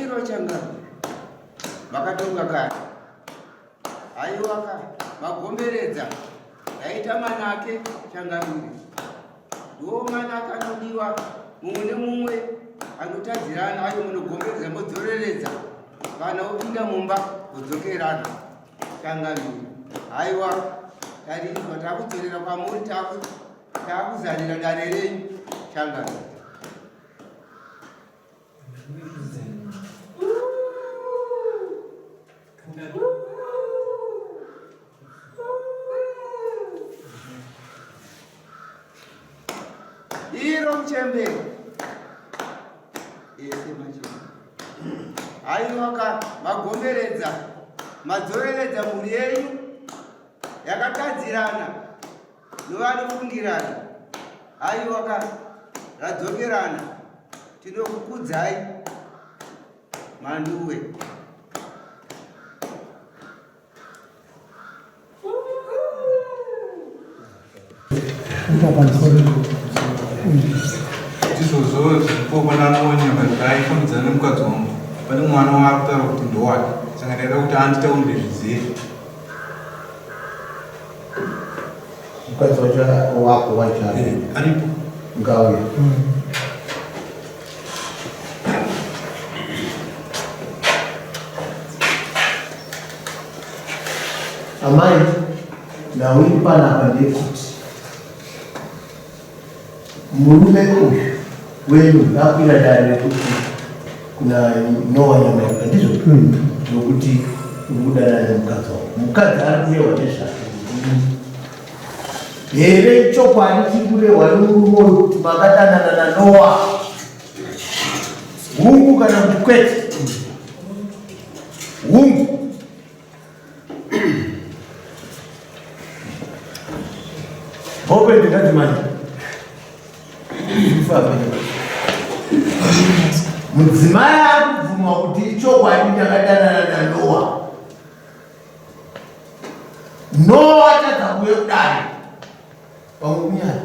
Iro changamire makatonga kare. Haiwaka magomberedza ndaita manake changamire. Ndiwo manake anodiwa mumwe nemumwe anotadzirana ayo munogomberedza modzoreredza vana vopinda mumba vodzokerana changamire. Haiwa tarinzwa takudzorera kwamuri takuzarira dare renyu changamire. Iro muchembere ese machembere haiwaka magomberedza madzoreredza mhuri yenyu yakatadzirana novanofungirana haiwa ka radzokerana tinokukudzai manduwe. Ndizvozvo zviripo pananoonyeka ndaifambidzana nemukadzi wangu pane mwana waari kutaura kuti ndowake saka ndaida kuti anditaurire zvizere. Mukadzi wacho wako wacho eh, aripo ngauye. Amai, nhau iri panapa ndeyekuti murume uyu wenyu akwira dare rekuti kuna Noah Nyamaropa ndizvo nokuti uri kudanana nemukadzi wako mukadzi ari kurehwa nezvake here chokwadi chiri kurehwa nemurume uyu kuti makadanana nanoa hungu kana kuti kwete hungu hope ndingadzimanya mudzimai akubvuma kuti ichokwadi ndakadanana nanoa noa atadza kuuya kudare pamwe kunyaya.